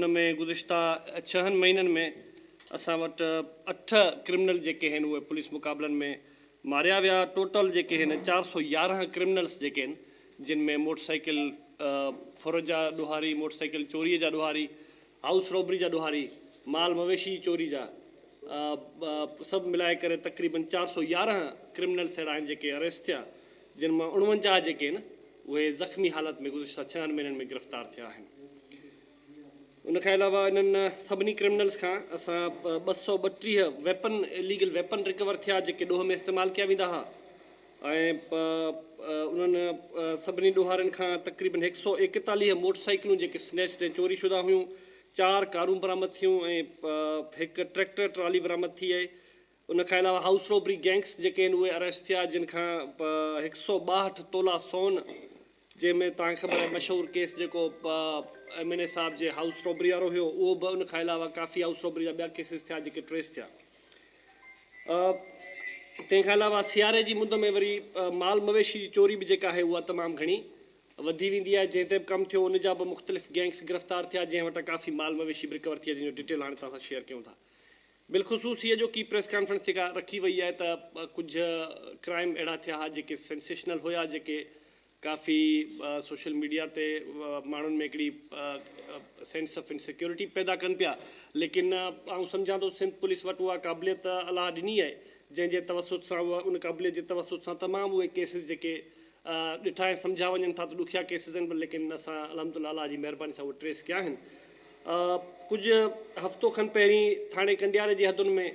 ان ۾ گذشته ڇهن مهينن ۾ اسان وٽ اٺ ڪرمنل جيڪي آهن اهي پوليس مقابلن ۾ ماريا ويا ٽوٽل جيڪي آهن 411 ڪرمنلس جيڪي آهن جن ۾ موٽر سائيڪل ڦر جا ڏوهاري، موٽر سائيڪل چوري جا ڏوهاري، هائوس رابري جا ڏوهاري، مال مويشي جي چوري جا سڀ ملائي ڪري تقريبن 411 ڪرمنلس اهڙا آهن جيڪي اريسٽ ٿيا جن مان 49 جيڪي آهن اهي زخمي حالت ۾ گذشته ڇهن مهينن ۾ گرفتار ٿيا آهن. ان کان علاوه انهن سڀني ڪرمنلز کان اسان 232 ويپن اليگل ويپن رڪور ٿيا جيڪي ڏوهه ۾ استعمال ڪيا ويندا ها ۽ انهن سڀني ڏوهارين کان تقريبن 141 موٽر سائيڪلون جيڪي سنيچڊ ۽ چوري شده هيون، چار ڪارون برآمد ٿيون ۽ هڪ ٽريڪٽر ٽرالي برآمد ٿي آهي. ان کان علاوه هائوس روبري گينگس جيڪي آهن اهي اريسٽ ٿيا جن کان 162 تولا سون جنهن ۾ توهان کي خبر آهي مشهور ڪيس جيڪو ايم اين اي صاحب جي هائوس روبري وارو هيو اهو به ان کان علاوه ڪافي هائوس روبري جا ٻيا ڪيسز ٿيا جيڪي ٽريس ٿيا. تنهن کان علاوه سياري جي مند ۾ وري مال مويشي جي چوري به جيڪا آهي اها تمام گهڻي وڌي ويندي آهي جنهن تي به ڪم ٿيو ان جا به مختلف گينگس گرفتار ٿيا جنهن وٽان ڪافي مال مويشي به رڪور ٿي آهي جنهن جو ڊيٽيل هاڻي توهان سان شيئر ڪيون ٿا. بالخصوص هيء اڄوڪي پريس ڪانفرنس جيڪا رکي وئي آهي ته ڪجهه ڪرائيم اهڙا ٿيا ها جيڪي سينسيشنل هيا جيڪي ڪافي سوشل ميڊيا تي ماڻهن ۾ هڪڙي سينس آف انسيڪيورٽي پيدا ڪن پيا ليڪن آئون سمجهان ٿو سنڌ پوليس وٽ اها قابليت الله ڏني آهي جنهن جي توسط سان اها ان قابليت جي توسط سان تمام اهي ڪيسز جيڪي ڏٺا ۽ سمجهيا وڃن ٿا ته ڏکيا ڪيسز آهن پر ليڪن اسان الحمد لله الله جي مهرباني سان اهي ٽريس ڪيا آهن. ڪجهه هفتو کن پهرين ٿاڻي ڪنڊياري جي حدن ۾